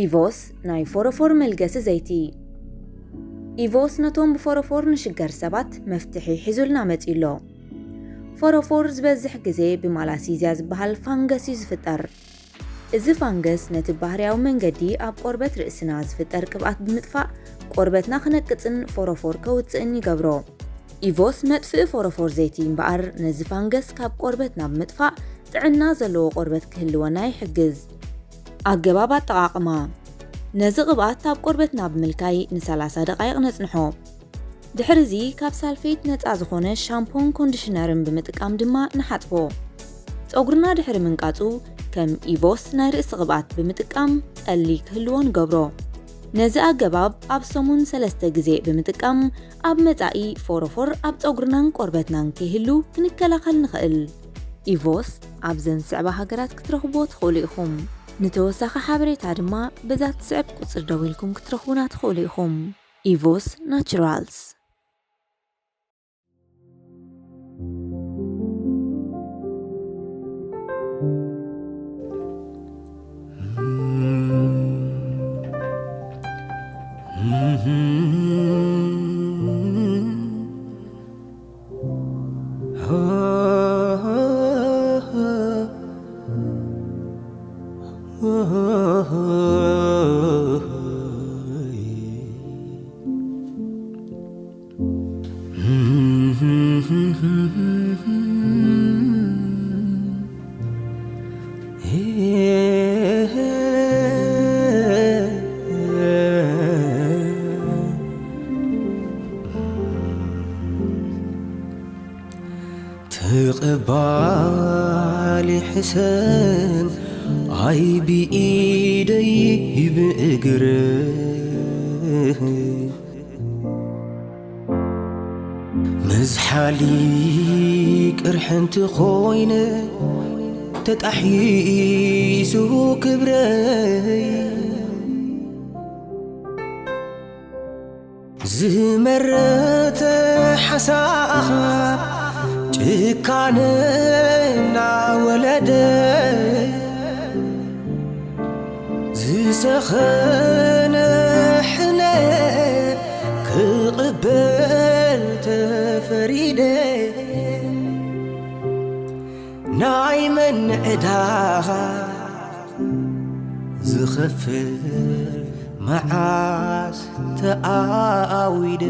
ኢቮስ ናይ ፎሮፎር መልገሲ ዘይቲ። ኢቮስ ነቶም ብፎሮፎር ንሽገር ሰባት መፍትሒ ሒዙልና መጺኡ ኣሎ። ፎሮፎር ዝበዝሕ ግዜ ብማላሲዝያ ዝበሃል ፋንገስ እዩ ዝፍጠር። እዚ ፋንገስ ነቲ ባህርያዊ መንገዲ ኣብ ቆርበት ርእስና ዝፍጠር ቅብኣት ብምጥፋእ ቆርበትና ክነቅጽን ፎሮፎር ከውጽእን ይገብሮ። ኢቮስ መጥፍኢ ፎሮፎር ዘይቲ እምበኣር ነዚ ፋንገስ ካብ ቆርበትና ብምጥፋእ ጥዕና ዘለዎ ቆርበት ክህልወና ይሕግዝ። ኣገባብ ኣጠቓቕማ። ነዚ ቅብኣት ኣብ ቆርበትና ብምልካይ ን30 ደቓይቕ ነጽንሖ። ድሕሪ እዚ ካብ ሳልፌት ነጻ ዝኾነ ሻምፖን ኮንዲሽነርን ብምጥቃም ድማ ንሓጽቦ። ጸጉርና ድሕሪ ምንቃጹ ከም ኢቮስ ናይ ርእሲ ቅብኣት ብምጥቃም ጠሊ ክህልዎ ንገብሮ። ነዚ ኣገባብ ኣብ ሰሙን ሰለስተ ግዜ ብምጥቃም ኣብ መጻኢ ፎሮፎር ኣብ ጸጉርናን ቆርበትናን ከይህሉ ክንከላኸል ንኽእል። ኢቮስ ኣብዘን ዝስዕባ ሃገራት ክትረኽብዎ ትኽእሉ ኢኹም። ንተወሳኺ ሓበሬታ ድማ በዛ ትስዕብ ቁጽሪ ደዊልኩም ክትረኽቡና ትኽእሉ ኢኹም። ኢቮስ ናቹራልስ። ተቐባሊ ሕሰም ኣይ ብኢደይ ብእግር መዝሓሊ ቅርሕንቲ ኮይነ ተጣሒሱ ክብረይ ዝመረተ ሓሳኻ ጭካነ እናወለደ ዝሰኸነ ሕነ ክቕበል ተፈሪደ ናይ መን ዕዳ ዝኸፍል መዓስ ተኣዊደ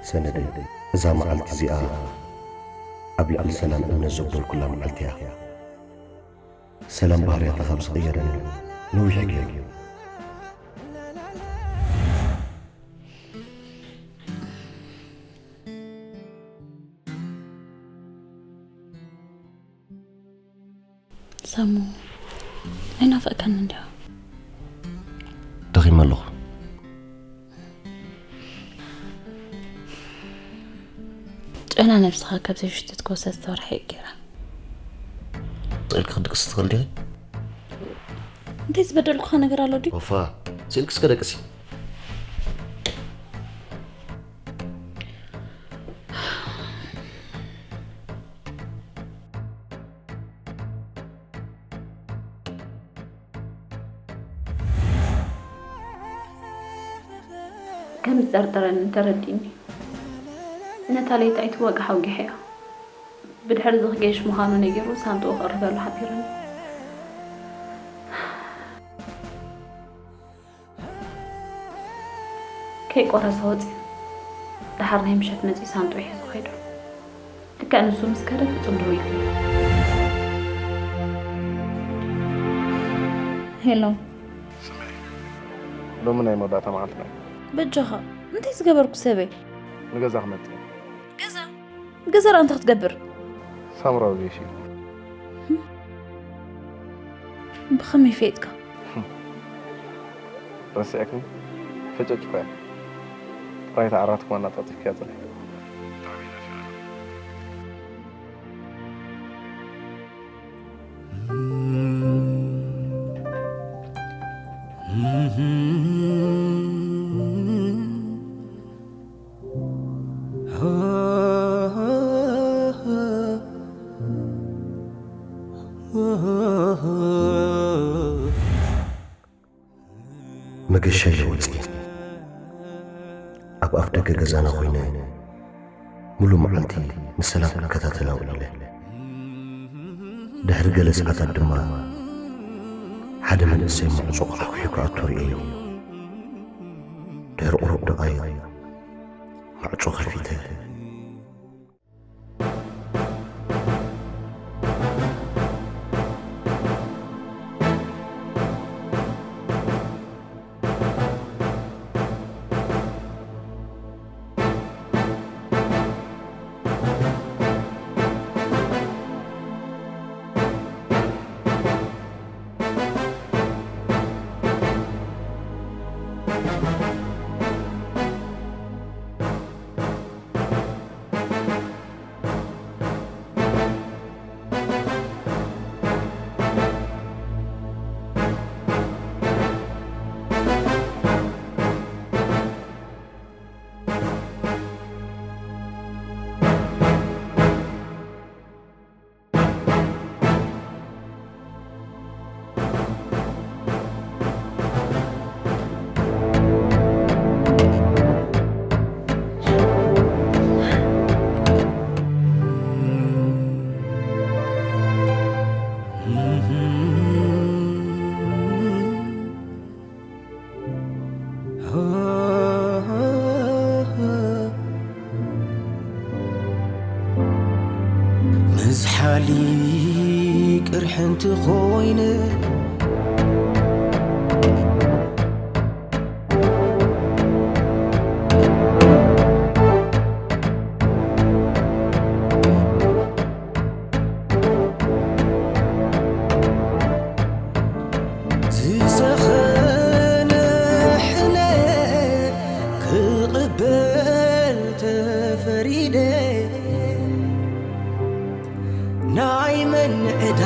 ሰነደይ፣ እዛ መዓልቲ እዚኣ ኣብ ልዕሊ ሰላም እምነት ዘጉደልኩላ መዓልቲ እያ። ሰላም ባህርያታ ካብ ዝቐየረኒ ነዊሕ ገይሩ። ሰሙ፣ ኣይናፈቀካን እንዲያ? ደኺመ ኣለኹ። ጨና ነብስኻ ካብ ዘይሽትት ክወሰድ ዝተወርሐ እዩ ገይራ። ኢልኪ ክትድቅሲ ትኽእል ዲኺ? እንታይ ዝበደልኩኻ ነገር ኣሎ ድዩ? ኦፋ፣ ስኢልኪ እስከ ደቅሲ። ከም ዝጠርጠረኒ ተረዲእኒ። ነታ ለይቲ ኣይትወቅሕ ኣውጊሐያ። ብድሕሪ እዚ ክገይሽ ምዃኑ ነጊሩ ሳንጥኡ ክቕርበሉ ሓቢሩኒ። ከይቆረሰ ወፂኡ። ደሓር ናይ ምሸት መፂኡ ሳንጥኡ ሒዙ ከይዱ። ልክዕ ንሱ ምስ ከደ ፍጹም ደዊሉ። ሄሎ። ሎሚ ናይ መወዳእታ መዓልትና እዩ። በጃኻ እንታይ ዝገበርኩ ሰበይ? ንገዛ ክመጽእ እዩ። ገዛ ገዛ ደኣ እንታይ ክትገብር? ሳምራዊ ገይሽ እዩ። ብኸመይ ፈይጥካ? ረሲዕክኒ ፈጨጭ እኮ እያ። ጥራይ ተዓራትኩም ኣናጻጺፍክያ ጽንሒ። መገሻ ኢለ ወፅየ። ኣብ ኣፍ ደገ ገዛና ኮይነ ሙሉእ መዓልቲ ንሰላም ክከታተላ ውዒለ። ድሕሪ ገለ ሰዓታት ድማ ሓደ መንእሰይ ማዕጾ ኳሕኲሑ ክኣቱ ርእየዮ። ድሕሪ ቁሩብ ደቓይቕ ማዕጾ ከፊተ። መዝሓሊ ቅርሕንቲ ኾይነ ዝሰኸነ ሕነ ክቕበል ተፈሪደ ናይ መን ዕዳ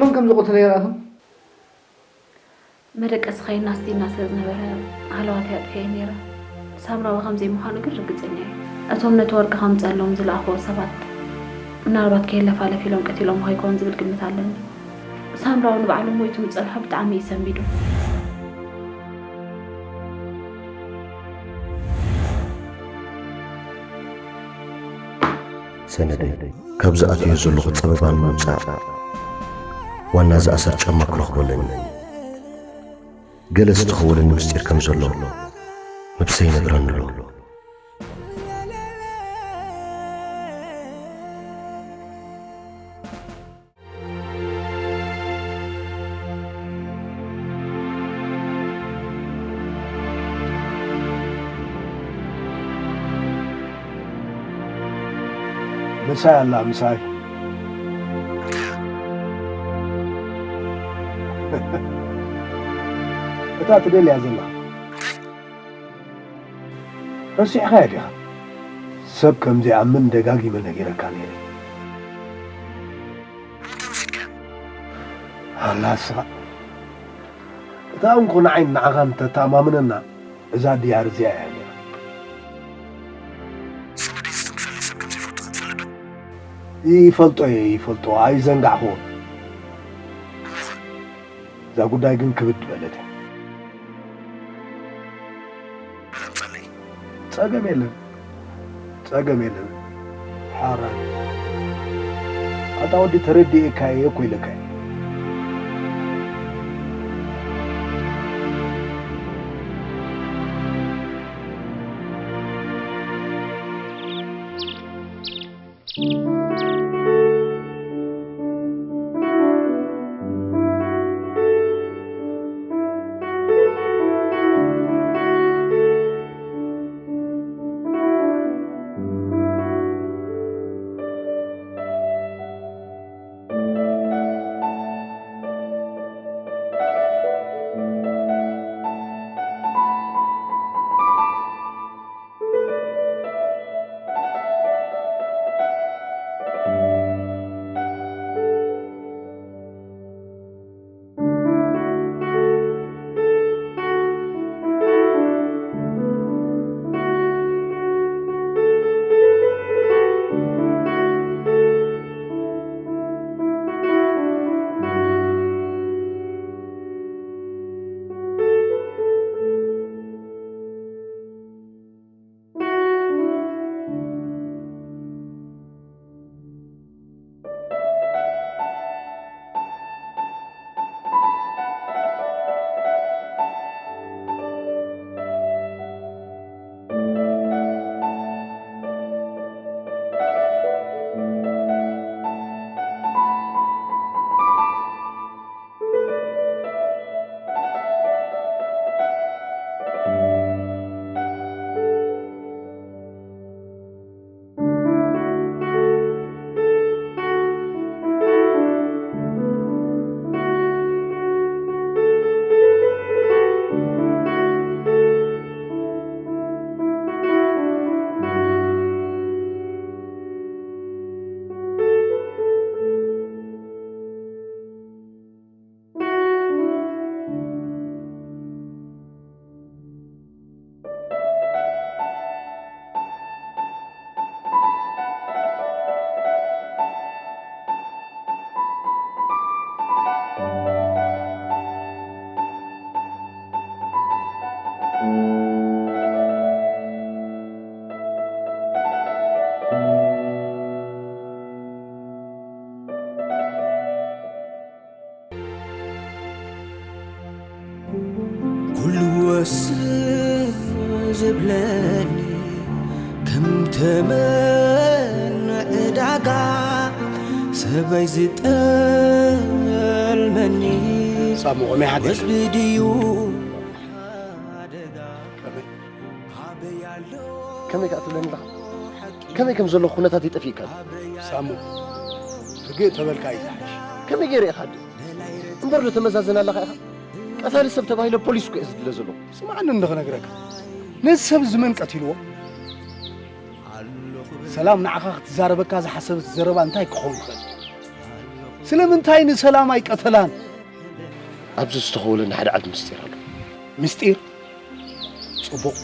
መን ከም ዝቐተሎ ይርኣኹም። መደቀሲ ከይድና ኣስቲና ስለ ዝነበረ ሃለዋተይ ኣጥፊኤ ነይረ። ሳምራዊ ከም ዘይምዃኑ ግን ርግጸኛ እየ። እቶም ነቲ ወርቂ ከምጸሎም ዝለኣኽዎ ሰባት ምናልባት ከየለፋለፍ ኢሎም ቀቲሎሞ ከይኮኑ ዝብል ግምት ኣለኒ። ሳምራዊ ንባዕሉ ሞይቱ ምጸንሖ ብጣዕሚ እዩ ሰንቢዱ። ሰነደይ፣ ካብዚ ኣትዮ ዘለኹ ጸበባ ንምውጻእ ዋና ዝኣሰር ጫማ ክረኽቦ ኣለኒ። ገለ ዝተኸወለኒ ምስጢር ከም ዘሎ ነብሰይ ይነግረኒ ኣሎ። ምሳይ ኣላ ምሳይ። እታ ትደልያ ዘለኻ ረሲዕኻያ ዲኻ? ሰብ ከም ዘይኣምን ደጋጊመ ነጊረካ ነይረ። ኣላ ስኻ እታ እንኮ ንዓይ ንዓኻ እንተተኣማምነና እዛ ድያር እዚኣ እያ ነይራ። ይፈልጦ እየ ይፈልጦ ኣይዘንጋዕኽዎን። እዛ ጉዳይ ግን ክብድ በለት እያ። ጸገም የለን ጸገም የለን። ሓራይ ኣታ ወዲ ተረዲኤካ እየ እኮ ኢለካ እየ። ኩሉ ወስን ዝብለኒ ከም ተመን ዕዳጋ ሰበይ ዝጠልመኒ ሳሙ፣ ከመይ ሓዲርካ? ወስቢ ድዩ ከመይ ከኣ ትብለኒ ኣለኻ? ከመይ ከም ዘለኹ ኩነታት ይጠፊእካ። ሳሙ፣ ርግእ ተበልካ እዩ ዝሓይሽ። ከመይ ገይረ ኢኻ ድእ? እምበር ዶ ተመዛዝን ኣለኻ ኢኻ? ቀታሊ ሰብ ተባሂለ ፖሊስ እኮ እየ ዝድለ ዘለኹ። ስምዓኒ እንዶ ክነግረካ። ነዚ ሰብ እዚ መን ቀቲልዎ? ሰላም ንዓኻ ክትዛረበካ ዝሓሰበት ዘረባ እንታይ ክኸውን ይኽእል? ስለምንታይ ንሰላም ኣይቀተላን? ኣብዚ ዝተኸወለኒ ሓደ ዓቢ ምስጢር ኣሎ። ምስጢር? ጽቡቕ።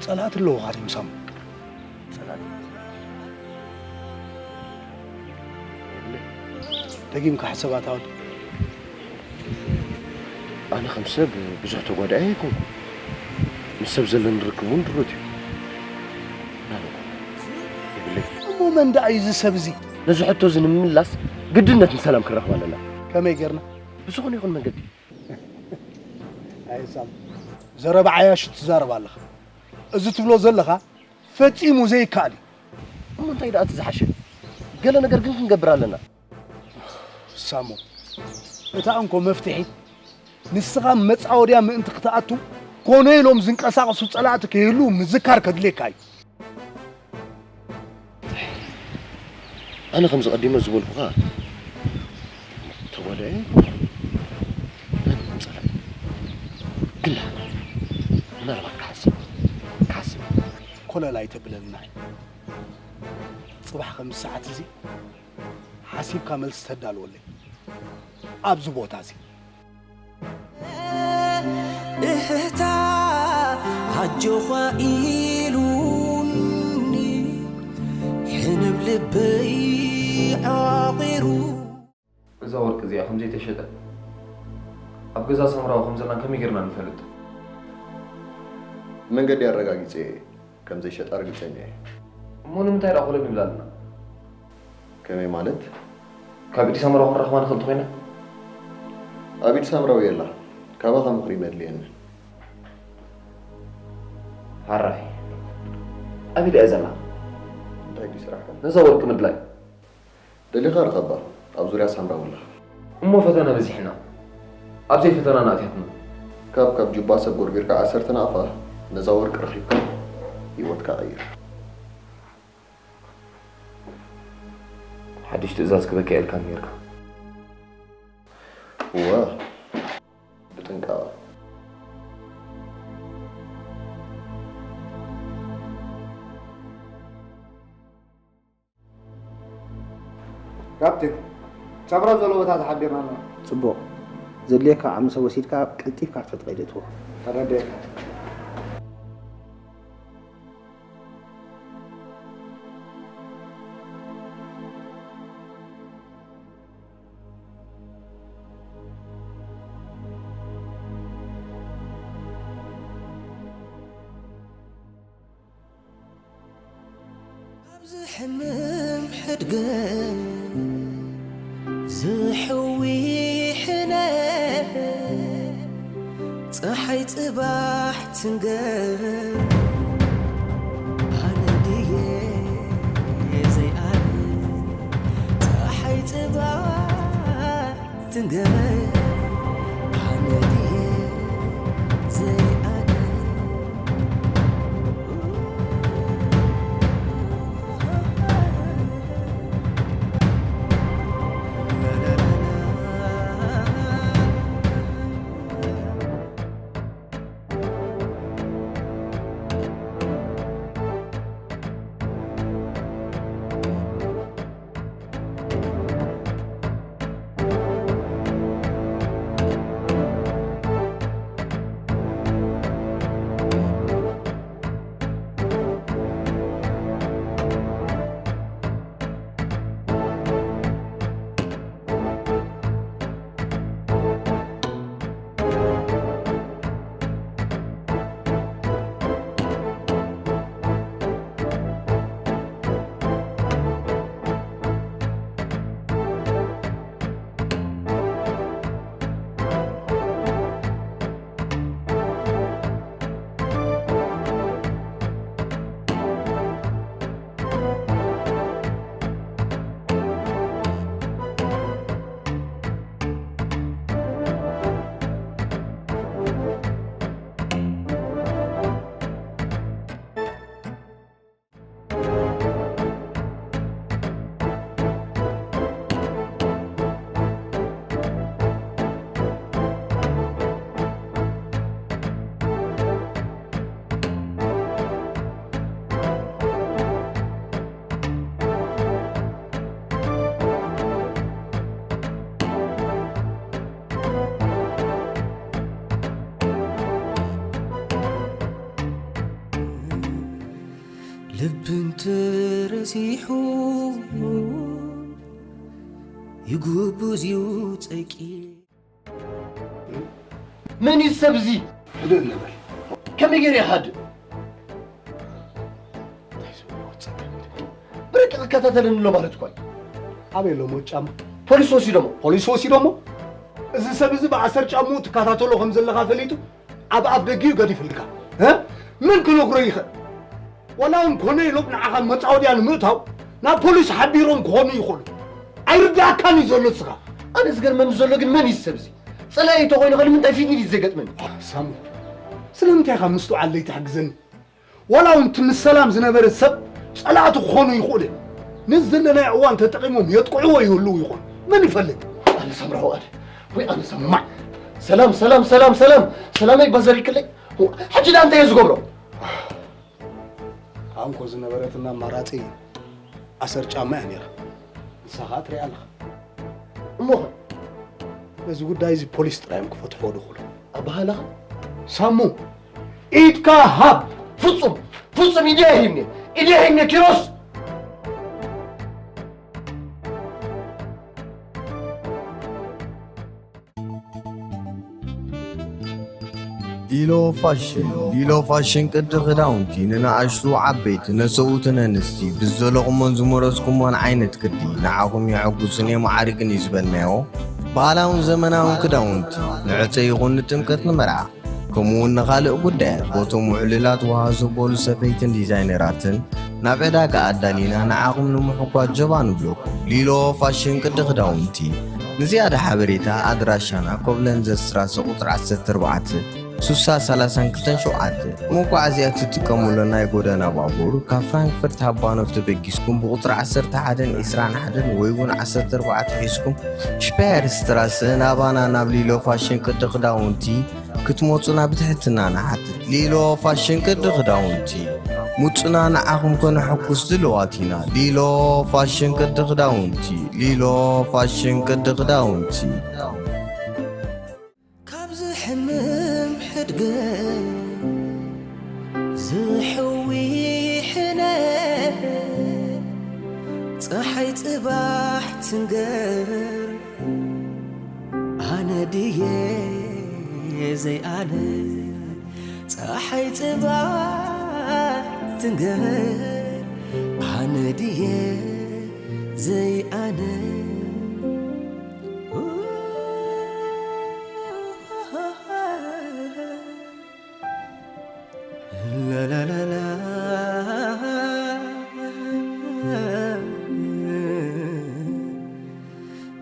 ጸላእቲ ኣለዉኻ ድዮም ሳሙ? ጸላእቲ? ደጊምካ ሕሰብ ኣታ ወዲ። ኣነ ከም ሰብ ብዙሕ ተጓዳኢ ኣይኮንኩ። ምስ ሰብ ዘለኒ ርክብ እውን ድሩት እዩ። ናበይ? የብለይ። እሞ መን ደኣ እዩ እዚ ሰብ እዚ? ነዚ ሕቶ እዚ ንምምላስ ግድነት ንሰላም ክንረኽባ ኣለና። ከመይ ጌርና? ብዝኾነ ይኹን መንገዲ። ኣይ ሳም፣ ዘረባ ዓያሹ ትዛረብ ኣለኻ። እዚ ትብሎ ዘለኻ ፈጺሙ ዘይከኣል እዩ። እሞ እንታይ ደኣ እቲ ዝሓሸ? ገለ ነገር ግን ክንገብር ኣለና። ሳሙ፣ እታ እንኮ መፍትሒ ንስኻ መጻወድያ ምእንቲ ክትኣቱ ኮነ ኢሎም ዝንቀሳቐሱ ጸላእቲ ከይህልዉ ምዝካር ከድልየካ እዩ። ኣነ ከምዚ ቀዲመ ዝበልኩኻ ተጓዳኢ ኣይኮንኩን። መን ምጸላኢ? ግና ምናልባት ክሓስብ ክሓስብ ኮለል ኣይተብለልና። ጽባሕ ከምዚ ሰዓት እዚ ሓሲብካ መልሲ ተዳልወለይ ኣብዚ ቦታ እዚ። እህታ ኣጆኻ ኢሉኒ ሕንብ ልበይ ዓቒሩ። እዛ ወርቂ እዚኣ ከም ዘይተሸጠ ኣብ ገዛ ሳምራዊ ከም ዘላን ከመይ ጌርና ንፈልጥ? መንገዲ ኣረጋጊጸ እየ ከም ዘይሸጣ ርግጸኛ እየ። እሞ ንምንታይ ደኣ ኮለል ንብል ኣለና? ከመይ ማለት? ካብ ኢድ ሳምራዊ ክንረኽባ ንኽእል እንተኾይና? ኣብ ኢድ ሳምራዊ የላ። ካባኻ ምኽሪ መድልየኒ። ሕራይ። ኣበይ ደኣ እያ ዘላ? እንታይ ድዩ ስራሕካ? ነዛ ወርቂ ምድላይ። ደሊኻ ርኸባ፣ ኣብ ዙርያ ሳምራዊ ኣለኻ። እሞ ፈተነ በዚሕና፣ ኣብ ዘይፈተና ኣእትያትና። ካብ ካብ ጁባ ሰብ ጎርጊርካ ዓሰርተ ናቕፋ ነዛ ወርቂ ረኺብካ ህይወትካ ቀይር። ሓድሽ ትእዛዝ ክበካ ኢልካኒ ኔርካ። እወ፣ ብጥንቃቐ። ካፕቴን፣ ሰብራ ዘሎ ቦታ ተሓቢርና ኣለና። ጽቡቕ። ዘድልየካ ዓቕሚ ሰብ ወሲድካ ቀልጢፍካ ክትሕዝ ትኽእል ኢኻ። ተረዲኤካ። ዝሕምም ሕድገት ዝሕዊ ሕነ ጸሓይ ጽባሕ ትንገር ኣነ ድየ ዘይኣል ጸሓይ ጽባሕ ትንገር ኣነ ድየ ዘይኣል ልቢ እንተረሲሑ ይጉብዝ እዩ ጸቂ። መን እዩ ሰብ እዚ? ህድእ እንበል። ከመይ ገይረ ይሃድእ? ብረቂ ክከታተለኒ ኣሎ ማለት እኮ እዩ። ኣበይ ኣሎ ሞት ጫማ? ፖሊስ ወሲዶሞ። ፖሊስ ወሲዶሞ? እዚ ሰብ እዚ ብኣሰር ጫምኡ ትከታተሎ ከም ዘለኻ ፈሊጡ ኣብ ኣፍ ደጊኡ ገዲፉልካ። እ? መን ክነግሮ ይኽእል? ዋላ እውን ኮነ ኢሎም ንዓኻ መጻወድያ ንምእታው ናብ ፖሊስ ሓቢሮም ክኾኑ ይኽእሉ። ኣይርድኣካን እዩ ዘሎ እስኻ። ኣነ ዝገርመኒ ዘሎ ግን መን እዩ ሰብ እዚ? ጸላኢ እንተኾይኑ ከ ንምንታይ ፊት ንፊት ዘይገጥመኒ? ሳሙ፣ ስለምንታይ ኢኻ ምስትውዓል ዘይትሕግዘኒ? ዋላ እውን እቲ ምስ ሰላም ዝነበረ ሰብ ጸላእቲ ክኾኑ ይኽእሉ እዮም። ነዚ ዘለናዮ እዋን ተጠቒሞም የጥቅዕዎ ይህልዉ ይኾኑ። መን ይፈልጥ? ኣነ ሳምራ ወኣደ። ወይ ኣነ ሳምራ። ሰላም፣ ሰላም፣ ሰላም፣ ሰላም። ሰላመይ ባዘር ይክለይ። ሕጂ ደኣ እንታይ እየ ዝገብሮ? ኣንኮ ዝነበረትና ኣማራጺ ኣሰር ጫማ እያ ነይራ። ንሳ ኸኣ ትሪኣ ኣለኻ። እሞ ኸ? ነዚ ጉዳይ እዚ ፖሊስ ጥራይ እዮም ክፈትሕዎ ድኽእሉ። ኣበሃህላኻ? ሳሙ፣ ኢድካ ሃብ! ፍጹም! ፍጹም! ኢደይ ሂብኒ! ኢደይ ሂብኒ! ኪሮስ! ሊሎ ፋሽን፣ ሊሎ ፋሽን ቅዲ ክዳውንቲ ንንኣሽቱ ዓበይቲ፣ ነሰውትን ኣንስቲ ብዝደለኹሞን ዝመረጽኩሞን ዓይነት ቅዲ ንዓኹም የሐጉስን የማዕርግን እዩ ዝበልናዮ። ባህላውን ዘመናውን ክዳውንቲ ንዕጸ ይኹን ንጥምቀት ንመርዓ ከምኡውን ንኻልእ ጉዳያት ቦቶም ውዕሉላት ውሃ ዘበሉ ሰፈይትን ዲዛይነራትን ናብ ዕዳጋ ኣዳሊና ንዓኹም ንምሕጓስ ጀባ ንብለኩም። ሊሎ ፋሽን ቅዲ ክዳውንቲ። ንዝያዳ ሓበሬታ ኣድራሻና ኮብለንዘር ስትራሰ ቁጽሪ ዓሰርተ ኣርባዕተ ሱሳ ሰላሳን ክልተን ሸውዓተ። መጓዓዝያ እትጥቀሙለን ናይ ጎደና ባቡር ካብ ፍራንክፈርት ሃባኖፍ ተበጊስኩም ብቁጽሪ ዓሰርተ ሓደን ዕስራን ሓደን ወይ እውን ዓሰርተ ኣርባዕተ ሒዝኩም ሽፓየር ስትራሰ ናባና ናብ ሊሎ ፋሽን ቅዲ ክዳውንቲ ክትመጹና ብትሕትና ንሓትት። ሊሎ ፋሽን ቅዲ ክዳውንቲ። ምጹና ንዓኹም ከነሐጉስ ድልዋት ኢና። ሊሎ ፋሽን ቅዲ ክዳውንቲ። ሊሎ ፋሽን ቅዲ ክዳውንቲ። ካብ ዝሕምም ሕድገ ዝሕዊ ሕነ ጸሓይ ጽባሕ ትንገር ኣነ ድየ ዘይኣነ ጸሓይ ጽባሕ ትንገር ኣነ ድየ ዘይኣነ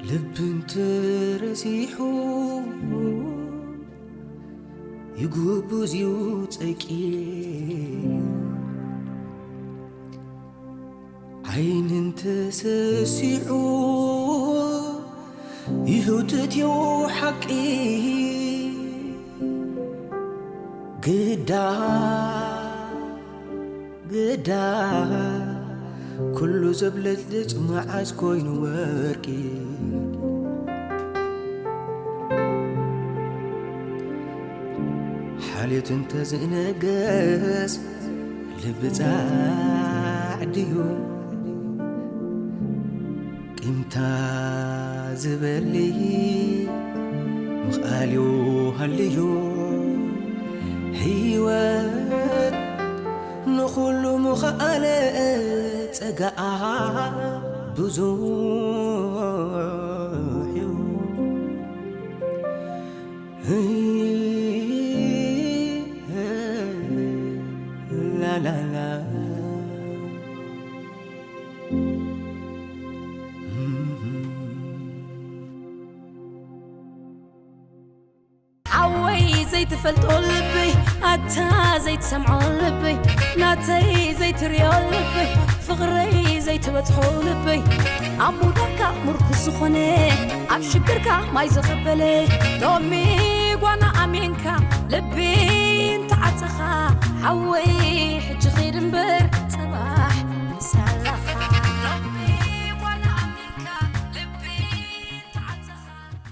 ልቢ እንተረሲሑ ይጉብዝ እዩ ጸቂዩ ዓይኒ እንተሰሲዑ ይህውትት እዩ ሓቂ ግዳ ግዳ ኩሉ ዘብለጭልጭ መዓስ ኮይኑ ወርቂ ሓልዮት እንተዝእነገስ ልቢ ጻዕድዩ ቂምታ ዝበሊ ምኽኣልዩ ሃልዩ ህይወት ንኹሉ ምኽኣለ ጸጋኣ ብዙሕ እዩ ላላላ ሓወይ ዘይትፈልጦ ልበይ ኣታ ዘይትሰምዖ ልበይ ናተይ ዘይትሪኦ ልበይ ፍቕረይ ዘይትበጽሖ ልበይ ኣብ ሙዳካ ምርኩስ ዝኾነ ኣብ ሽግርካ ማይ ዘቐበለ ሎሚ ጓና ኣሜንካ ልቢ እንተዓጸኻ ሓወይ ሕጂ ኺድ እምበር